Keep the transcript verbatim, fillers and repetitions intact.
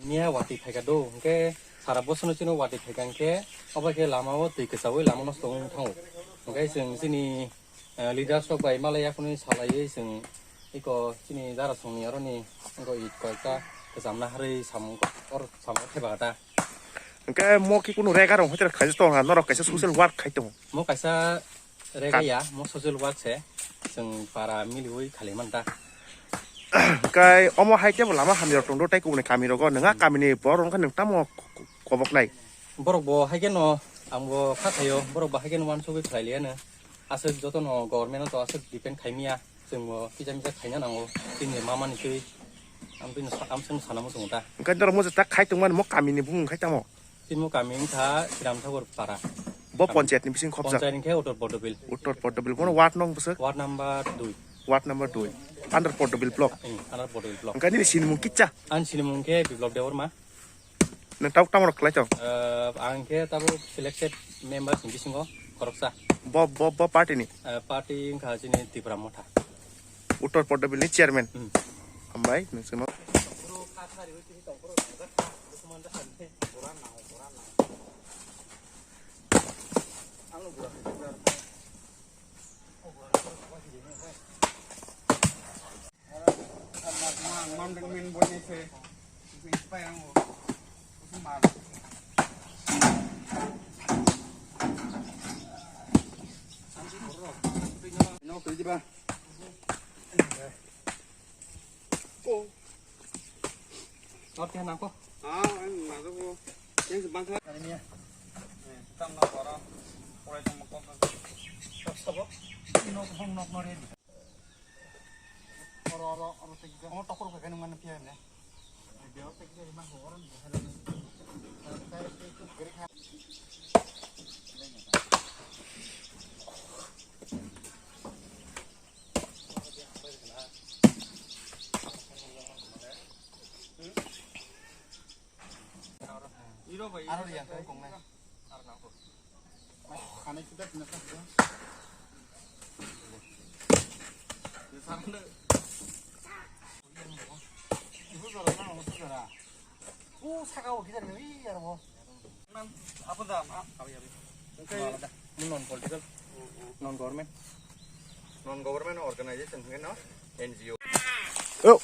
Miya watwi phaikha do, hwnkhe sara bosongno chini watwi phaikha hwnkhe, obo khe lama o twi kwchaui lama nosto wngwi thango. Hwnkhe chwng chini, eh, leaders rok bai malai yakhwni salaiwi chwng eko chini darasongni aroni eko it koita kwchamna harwi samung or samung thaiba ta. Hwnkhe mo khe kunu rega rok hoite khaijak tongo, norok kaisa social work khai tongo. Mo kaisa rega ya, mo social work se chwng para miliui khali manta. Hwnkhe omo hai tebo lama hamjak tongdo tei kubuni kami rogo, nwnga kamini borok wngkha nwng tamo koboknai? Borok bo hai kheno ang bo kha khaio, borok bo hai kheno uansugui khlai liya no. Aswk jotono government o to aswk depend khai miya. Chwng bo kisa misa khaina nango, chini mama ni twi. Ang bini sa-, ang chwng sana muchungo ta. Hwnkhe norok mo jeta khai tongmani mo kamini bumung khai tamo? Chini mo kami wngkha Sriram Thakur Para. Bo panchayat ni bising khopjak? Panchayat hwnkhe Uttor Pordobil. Uttor Pordobil. Bono ward nong bwswk? Ward number dui. Ward number dui. Under Pordobil block. Hmm, under Pordobil block. Hwnkhe nini sinimung kicha? Ani sinimung khe Biplab Debbarma. Nwng tabuk tamo rok khlai tong? Eh, ang khe tabuk selected members ni bisingo khoroksa. Bo, bo, bo party ni? Eh, party wngkha chini Tipra Motha. Uttor Pordobil ni chairman. Hmm. Hambai, nwng chwngno. Oke, nangko. Ah, ang nangko. Yang sebangsa. Ani ya. Eh, tam na para. Pura itu mokok. Sok sok. Nok nok nok nok. Oro oro oro tek. Omo tokor ka kanu mana piya ne. Dia tek dia mah orang. Aro yang kong nai. Kanai sudah pindah sudah. Oh, saka o kita ni, iya, aro. Apa dah? Apa ya? Ini non political, non government, non government organization, no? N G O. Oh.